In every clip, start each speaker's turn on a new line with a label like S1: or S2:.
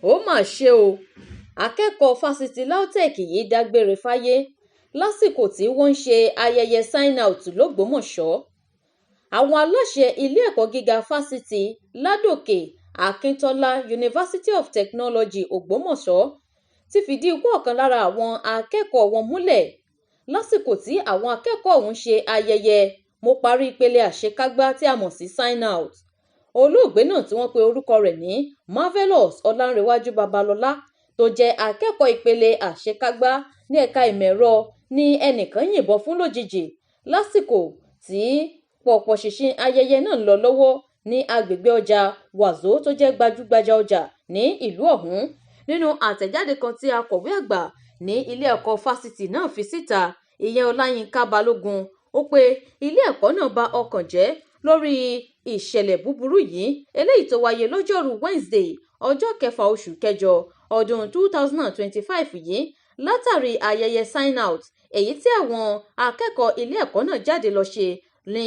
S1: Ó mà ṣe o, akẹ́kọ̀ọ́ fásitì LAUTECH yìí dágbére fáyé lásìkò tí wọ́n ń ṣe ayẹyẹ sign out lọgbọ́mọso. Àwọn aláṣẹ ilé ẹ̀kọ́ gíga fásitì Ládòkè Akintola University of Technology Ògbómọ̀ṣọ́ ti fìdí ikú ọ̀kan lára àwọn akẹ́kọ̀ọ́ wọn múlẹ̀ lásìkò tí àwọn akẹ́kọ̀ọ́ ọ̀hún ń ṣe ayẹyẹ mo parí ìpele àṣekágbá tí a mọ̀ sí sign out. Olóògbé náà tí wọ́n pe orúkọ rẹ̀ ní Marvelous Ọlárẹ̀wájú Babalọ́lá, tó jẹ́ akẹ́kọ̀ọ́ ìpele àṣekágbá ní ẹ̀ka ìmọ̀ ẹ̀rọ, ní ẹnìkan yìnbọn fún lójijì lásìkò tí pọ̀pọ̀ṣìnṣìn ayẹyẹ náà ń lọ lọ́wọ́ ní agbègbè ọjà Wàzó tó jẹ́ gbajúgbajà ọjà ní ìlú ọ̀hún. Nínú àtẹ̀jáde kan tí akọ̀wé àgbà ní ilé ẹ̀kọ́ fásitì náà fi síta, ìyẹn Ọláyínká Balógun, ó pé ilé ẹ̀kọ́ náà ba ọkàn jẹ́ lórí ìṣẹ̀lẹ̀ búburú yìí, eléyìí tó wáyé lọ́jọ́rú Wednesday, ọjọ́ kẹfà oṣù kẹjọ ọdún 2025 yìí, látàrí ayẹyẹ sign out èyí tí àwọn akẹ́kọ̀ọ́ ilé ẹ̀kọ́ náà jáde lọ ṣe ní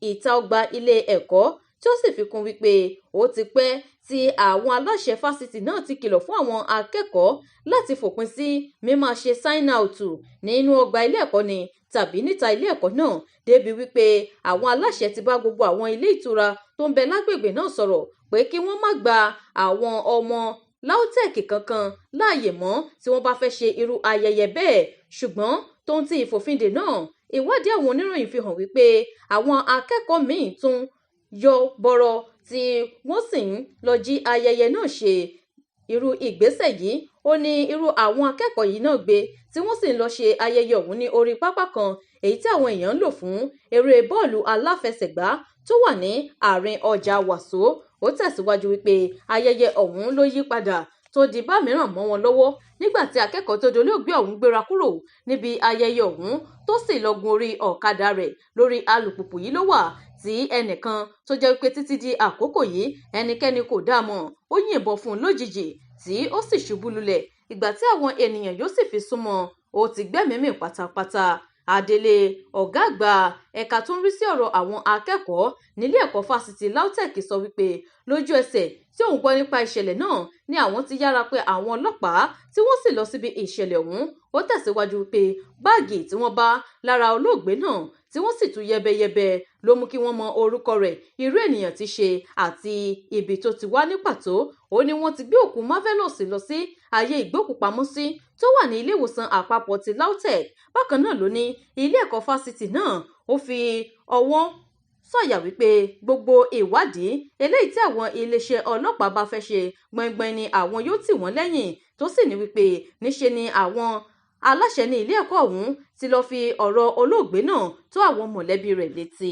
S1: ìta ọgbà ilé ẹ̀kọ́, tí ó sì fi kún wípé ó ti pẹ́ tí àwọn aláṣẹ fásitì náà ti kìlọ̀ fún àwọn akẹ́kọ̀ọ́ láti fòpin sí mímáa ṣe sign out nínú ọgbà ilé ẹ̀kọ́ ni tàbí níta ilé ẹ̀kọ́ náà, débi wípé àwọn aláṣẹ ti bá gbogbo àwọn ilé ìtura tó ń bẹ lágbègbè náà sọ̀rọ̀ pé kí wọ́n má gba àwọn ọmọ LAUTECH kankan láàyè mọ́ tí wọ́n bá fẹ́ ṣe irú ayẹyẹ bẹ́ẹ̀. Ṣùgbọ́n tó ń ti ìfòfindè náà, ìwádìí àwọn oníròyìn fi hàn wípé àwọn akẹ́kọ̀ọ́ míì tún yọ bọ̀rọ̀ tí wọ́n sì ń lọ jí ayẹyẹ náà ṣe. Irú ìgbésẹ̀ yìí ó ní irú àwọn akẹ́kọ̀ọ́ yìí náà gbé tí wọ́n sì ń lọ ṣe ayẹyẹ ọ̀hún ní orí pápá kan èyí tí àwọn èèyàn ń lò fún eré bọ́ọ̀lù aláfẹsẹ̀gbá tó wà ní àárín ọjà Wàsó. Ó tẹ̀síwájú wípé ayẹyẹ ọ̀hún ló yí padà tó di bá mìíràn mọ́ wọn lọ́wọ́ nígbà tí akẹ́kọ̀ọ́ tó dolóògbé ọ̀hún gbéra kúrò níbi ayẹyẹ ọ̀hún tó sì lọ gun orí ọ̀kadà rẹ̀ lórí alùpùpù yìí ló wà tí ẹnìkan tó jẹ́ wípé títí di àkókò yìí ẹnikẹ́ni kò dá mọ̀ ó yìnbọn fún un lójijì tí ó sì ṣubú lulẹ̀. Ìgbà tí àwọn ènìyàn yóò sì fi súnmọ́ ó ti gbẹ́mìí mì pátápátá. Adelé ọ̀gá àgbà ẹ̀ka tó ń rí sí ọ̀rọ̀ àwọn akẹ́kọ̀ọ́ nílé ẹ̀kọ́ fásitì LAUTECH sọ wípé lójú ẹsẹ̀ tí òun gbọ́ nípa ìṣẹ̀lẹ̀ náà ni àwọn ti yára pé àwọn ọlọ́pàá tí wọ́n sì lọ síbi ìṣẹ̀lẹ̀ ọ̀hún. Ó tẹ̀síwájú wípé báàgì tí wọ́n bá lára olóògbé náà tí wọ́n sì tú yẹ́bẹ́yẹ́bẹ́ ló mú kí wọ́n mọ orúkọ rẹ̀, irú ènìyàn tí ṣe àti ibi tó ti wá ní pàtó. Ó ní wọ́n ti gbé òkú Marvelous lọ sí ààyè ìgbókùpamọ́sí tó wà ní ilé ìwòsàn àpapọ̀ ti LAUTECH. Bákan náà ló ní ilé ẹ̀kọ́ fásitì náà ó fi ọwọ́ sọ̀yà wípé gbogbo ìwádìí eléyìí tí àwọn iléeṣẹ́ ọlọ́pàá bá fẹ́ ṣe gbọ̀ngbọ̀n ni àwọn yóò tì wọ́n lẹ́yìn, tó sì ní wípé níṣe ni àwọn aláṣẹ ní ilé ẹ̀kọ́ ọ̀hún ti lọ́ọ́ fi ọ̀rọ̀ olóògbé náà tó àwọn mọ̀lẹ́bí rẹ̀ létí.